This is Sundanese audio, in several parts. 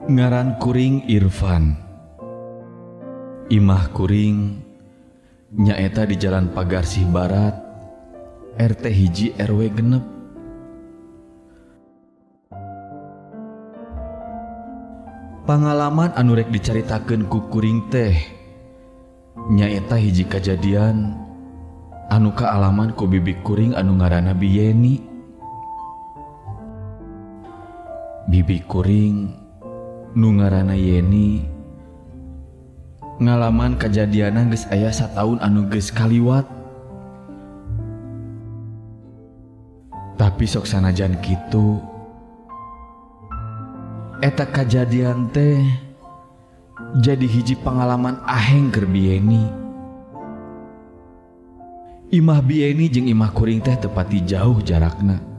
Ngaran kuring Irfan. Imah kuring nyaeta di Jalan Pagarsih Barat, RT 1 RW 6. Pangalaman anu rek dicaritakeun ku kuring teh nyaeta hiji kajadian anu kaalaman ku bibi kuring anu ngaranna Bi Yeni. Bibi kuring nu ngaranna Yeni ngalaman kajadianna geus aya sataun anu geus kaliwat. Tapi sok sanajan kitu, eta kajadian teh jadi hiji pangalaman aheng keur Bi Yeni. Imah Bi Yeni jeung imah kuring teh teu pati jauh jarakna.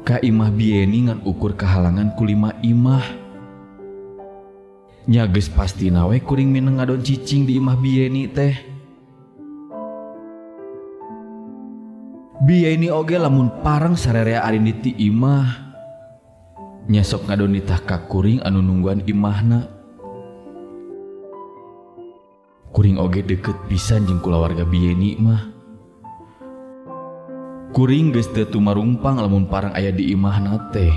Ka imah Bi Yeni ngan ukur kahalangan ku 5 imah. Nya geus pastina we kuring mineng ngadon cicing di imah Bi Yeni teh. Bi Yeni oge lamun pareng sarerea arindit ti imah, nya sok ngadon nitah ka kuring anu nungguan imahna. Kuring oge deket pisan jeung kulawarga Bi Yeni mah. Kuring geus teu tumarungpang lamun pareng aya di imahna teh.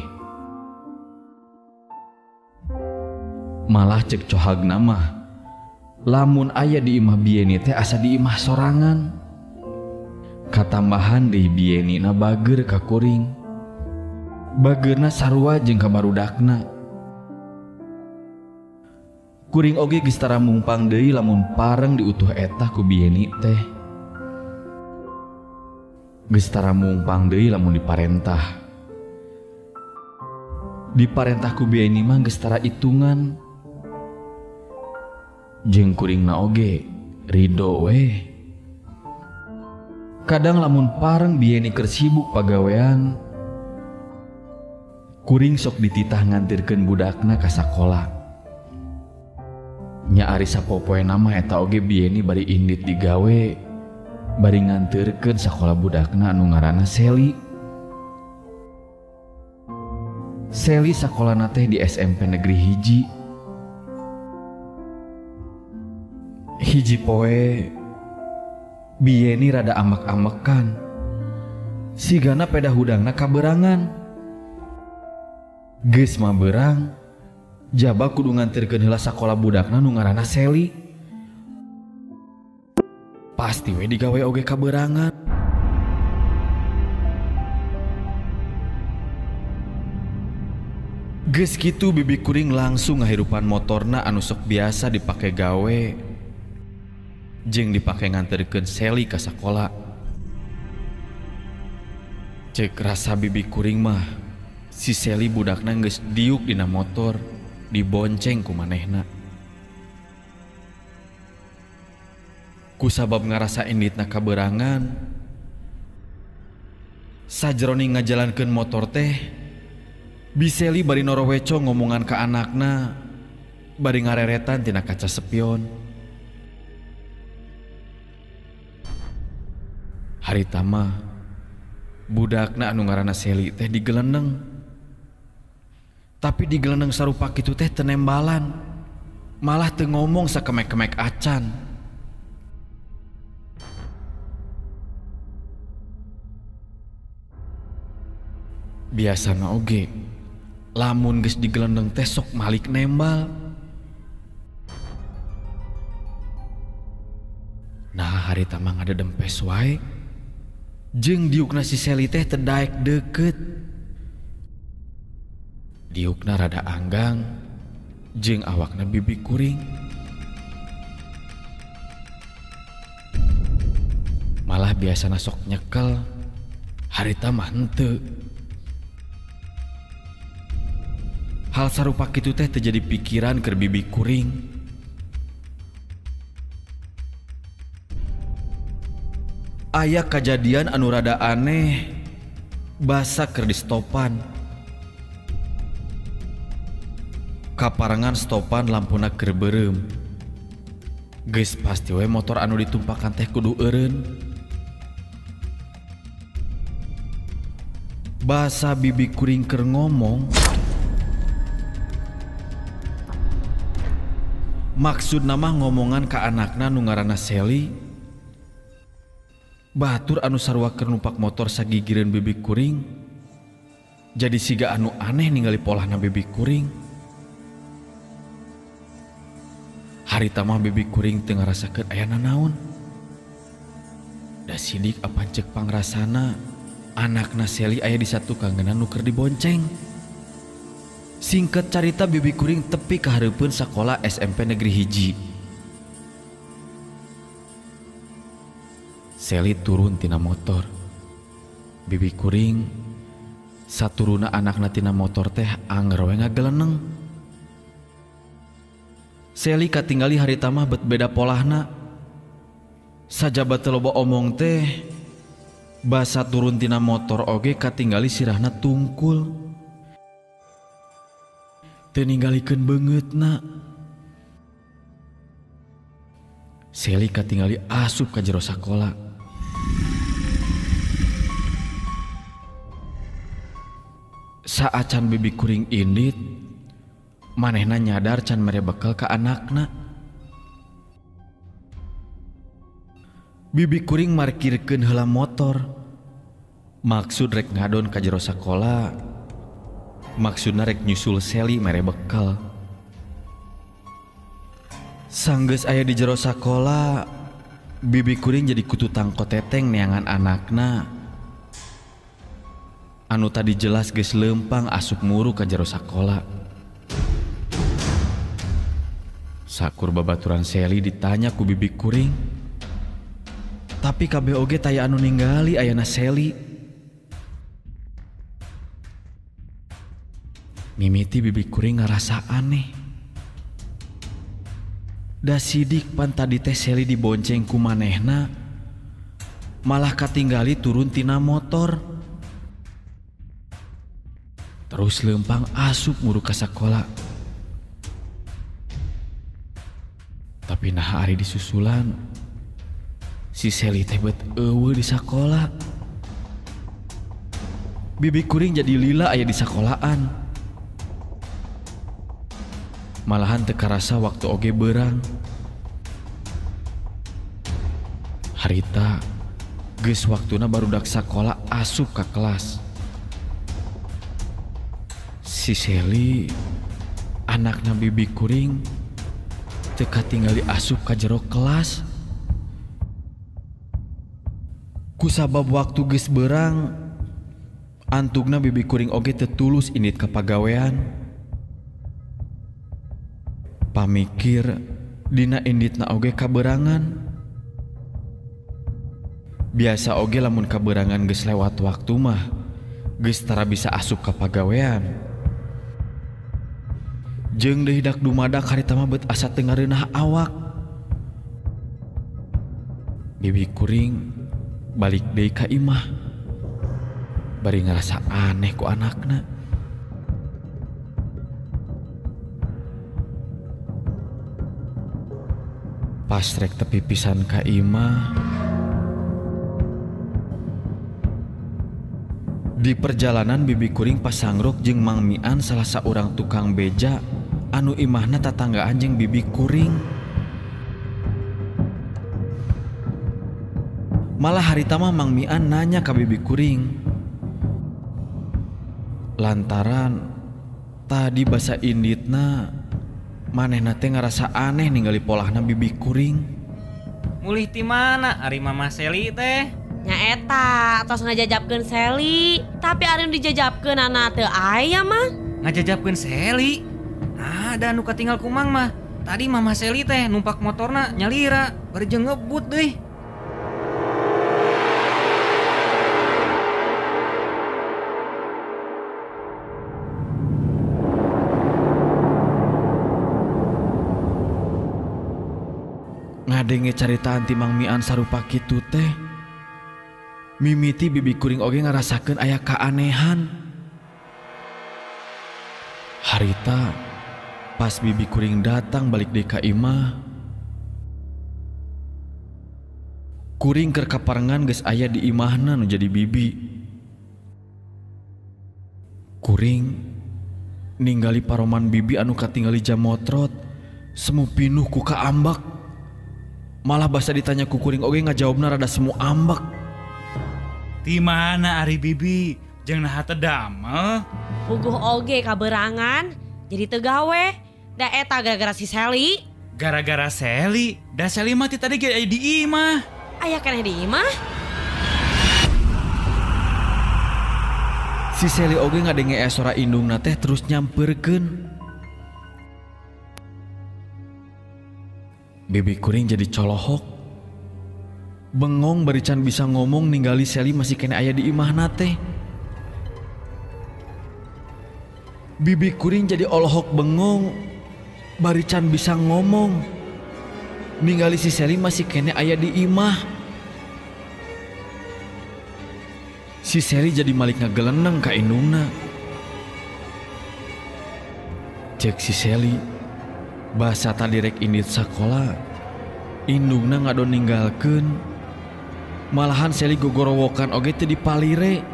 Malah cek cohagna mah, lamun aya di imah Bi Yeni teh asa di imah sorangan. Katambahan deui Bi Yeni na bager ka kuring. Bageurna sarua jeung ka barudakna. Kuring oge geus tara mungpang deui lamun pareng diutuh eta ku Bi Yeni teh. Geus tara mungpang deui lamun diparentah. Diparentah ku Bi Yeni mah geus tara itungan. Jeung kuringna oge rido weh. Kadang lamun pareng Bi Yeni keur sibuk pagawean, kuring sok dititah ngantirkeun budakna ka sakola. Nya ari sapopoena mah eta oge Bi Yeni bari indit digawe, bari ngantirkeun sakola budakna anu ngaranna Seli. Seli sakolana teh di SMP Negeri 1. Hiji poe Bi Yeni rada amek-amekan, sigana peda hudangna kaberangan. Geus mah berang, jaba kudu ngantirkeun heula sakola budakna nu ngaranna Seli. Pasti we digawe oge kaberangan. Geus kitu bibi kuring langsung ngahirupan motorna anu sok biasa dipake gawe jeung dipake nganterkeun Seli ka sakola. Cek rasa bibi kuring mah, si Seli budakna geus diuk dina motor, dibonceng ku manehna. Kusabab ngarasa inditna kaberangan, sajroning ngajalankeun motor teh, Bi Seli bari noroweco ngomongan ka anakna, bari ngareretan tina kaca spion. Harita mah budakna anu ngaranna Seli teh digeleneng. Tapi digeleneng sarupa kitu teh tenembalan, malah teu ngomong sakemek-kemek acan. Biasana oge lamun geus digelendeng teh sok malik nembal. Nah harita mah ngadedempes wae. Jeung diukna si Seli teh teu daek deukeut. Diukna rada anggang jeung awakna bibi kuring. Malah biasana sok nyekel, harita mah henteu. Hal sarupa kitu teh teu jadi pikiran keur bibi kuring. Aya kajadian anu rada aneh, basa keur distopan. Kaparengan stopan lampuna keur beureum. Geus pasti we motor anu ditumpakan teh kudu eureun. Basa bibi kuring keur ngomong, Maksud nama ngomongan ka anakna nu ngaranna Seli. Batur anu sarua keur numpak motor sagigireun bibi kuring. Jadi siga anu aneh ningali polahna bibi kuring. Harita mah bibi kuring teu ngarasakeun aya nanaon. Da sidik apan ceuk pangrasana anakna Seli aya di satukangeunna nu keur dibonceng. Singkat carita bibi kuring tepi ka hareupeun sakola SMP Negeri 1. Seli turun tina motor. Bibi kuring saturuna anakna tina motor teh anger we ngageleneng. Seli katinggali harita mah bet beda polahna. Sajaba teu loba omong teh basa turun tina motor oge katinggali sirahna tungkul. Teu ninggalikeun beungeutna. Seli katingali asup ka jero sakola. Saacan bibi kuring indit, manehna nyadar can mere bekal ka anakna. Bibi kuring markirkeun heula motor. Maksud rek ngadon ka jero sakola, maksudna rek nyusul Seli mere bekal. Sanggeus aya di jero sakola, bibi kuring jadi kutu tangko teteng neangan anakna. Anu tadi jelas geus leumpang asup muru ka jero sakola. Sakur babaturan Seli ditanya ku bibi kuring. Tapi kabeh oge taya anu ninggali ayana Seli. Mimiti bibi kuring ngarasa aneh. Da sidik pan tadi teh Seli dibonceng ku manehna, malah katinggali turun tina motor. Terus leumpang asup muru ka sakola. Tapi nah ari disusulan, si Seli teh bet eueuh di sakola. Bibi kuring jadi lila aya di sakolaan. Malahan teu karasa waktu oge beurang. Harita geus waktuna barudak sakola asup ka kelas. Si Seli anakna bibi kuring teu katingali asup ka jero kelas. Kusabab waktu geus beurang, antugna bibi kuring oge teu tulus indit ka pagawean. Pamikir dina inditna oge kaberangan. Biasa oge lamun kaberangan geus lewat waktu mah geus tara bisa asup ka pagawean. Jeung deui dak dumadak harita mah bet asa teu ngareunah awak. Bibi kuring balik deui ka imah. Bari ngarasa aneh ku anakna. Pas rek tepi pisan ka imah, di perjalanan bibi kuring pasangrok jeung Mang Mian salah saurang tukang beja anu imahna tatanggaan jeung bibi kuring. Malah harita mah Mang Mian nanya ka bibi kuring. Lantaran tadi basa inditna manehna teh ngarasa aneh ningali polahna bibi kuring. Mulih ti mana ari Mama Seli teh? Nyaeta tos ngajajabkeun Seli, tapi ari nu dijajabkeunana teu aya mah. Ngajajabkeun Seli? Nah, ada nu katinggal ku Mang mah. Tadi Mama Seli teh numpak motorna nyalira, bari jeung ngebut deui. Ngadenge caritaan ti Mang Mian sarupa kitu teh, mimiti bibi kuring oge ngarasakeun aya keanehan. Harita pas bibi kuring datang balik deui ka imah, kuring keur kaparengan geus aya di imahna nu jadi bibi. Kuring ninggali paroman bibi anu katingali jam motrot Semu pinuh ku kaambek. Malah basa ditanya ku kuring oge ngajawabna rada semu ambek. Ti mana ari bibi jeung naha teu damel? Puguh oge kaberangan jadi teu gawe. Da eta gara-gara si Seli. Gara-gara Seli? Da Seli mah ti tadi ge aya di imah. Aya keneh di imah? Si Seli oge ngadenge aya sora indungna teh terus nyamperkeun. Bibi kuring jadi colohok. Bengong bari can bisa ngomong ninggali Seli masih keneh aya di imahna teh. Bibi kuring jadi olohok bengong bari can bisa ngomong ninggali si Seli masih keneh aya di imah. Si Seli jadi malik ngageleneng ka indungna. Cek si Seli, basa tadi rek indit sakola, indungna ngadon ninggalkeun. Malahan Seli gogorowokan oge teu dipalire.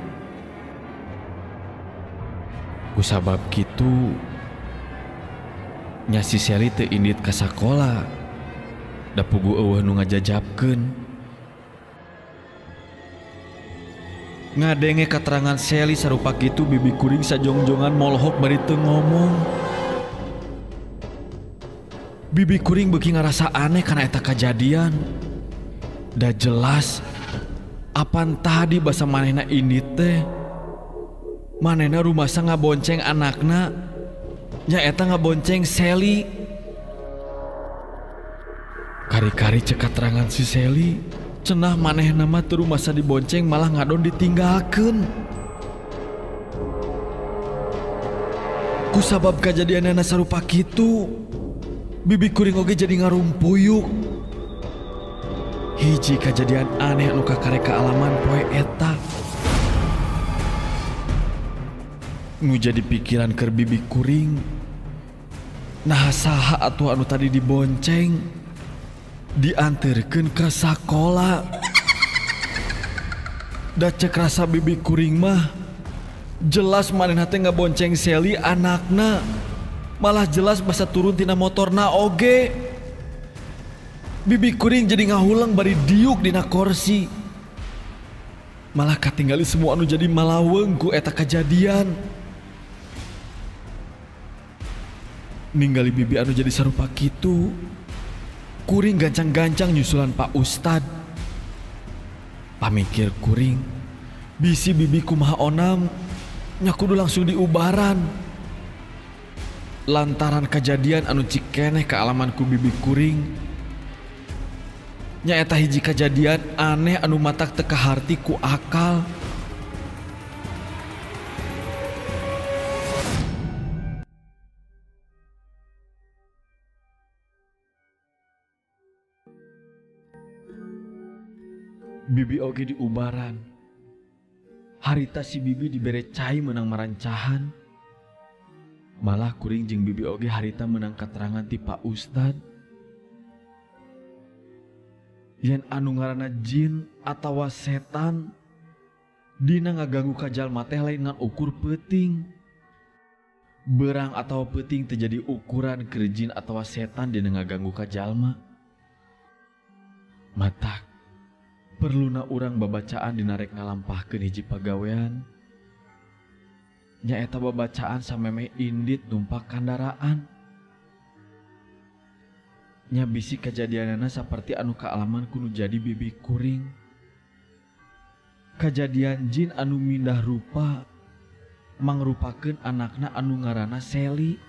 Kusabab kitu nya si Seli teu indit ka sakola. Da puguh eueuh nu ngajajabkeun. Ngadenge katerangan Seli sarupa kitu bibi kuring sajongjongan molohok bari teu ngomong. Bibi kuring beuki ngarasa aneh kana eta kajadian. Da jelas apan tadi basa manehna indit teh. Manehna rumasa ngabonceng anakna, nyaeta ngabonceng Seli. Kari-kari cek katerangan si Seli, cenah manehna mah teu rumasa dibonceng malah ngadon ditinggalkeun. Kusabab kajadianana sarupa kitu, bibi kuring oge jadi ngarumpuyuk. Hiji kajadian aneh anu kakare kaalaman poe eta. Nu jadi pikiran keur bibi kuring, nah saha atuh anu tadi dibonceng dianterkeun ka sakola. Da cek rasa bibi kuring mah jelas manehna teh ngabonceng Seli anakna, malah jelas basa turun tina motorna oge. Bibi kuring jadi ngahuleng bari diuk dina kursi. Malah katinggali semua anu jadi malaweng ku eta kajadian. Ninggali bibi anu jadi sarupa kitu, kuring gancang-gancang nyusulan Pak Ustad. Pamikir kuring, bisi bibi kumaha onam, nya kudu langsung diubaran. Lantaran kajadian anu cikeneh kaalaman ku bibi kuring, nyaeta hiji kajadian aneh anu matak teu kaharti ku akal. Bibi oge diubaran. Harita si bibi dibere cai menang marancahan. Malah kuring jeung bibi oge harita menang katerangan ti Pak Ustad. Yen anu ngaranna jin atawa setan dina ngaganggu ka jalma teh lain ngan ukur peuting. Berang atawa peuting teu jadi ukuran keur jin atawa setan dina ngaganggu ka jalma. Matak perluna urang babacaan dina rek ngalampahkeun hiji pagawean. Nyaeta babacaan samemeh indit numpak kandaraan. Nya bisi kajadianana saperti anu kaalaman ku nu jadi bibi kuring. Kajadian jin anu mindah rupa mangrupakeun anakna anu ngaranna Seli.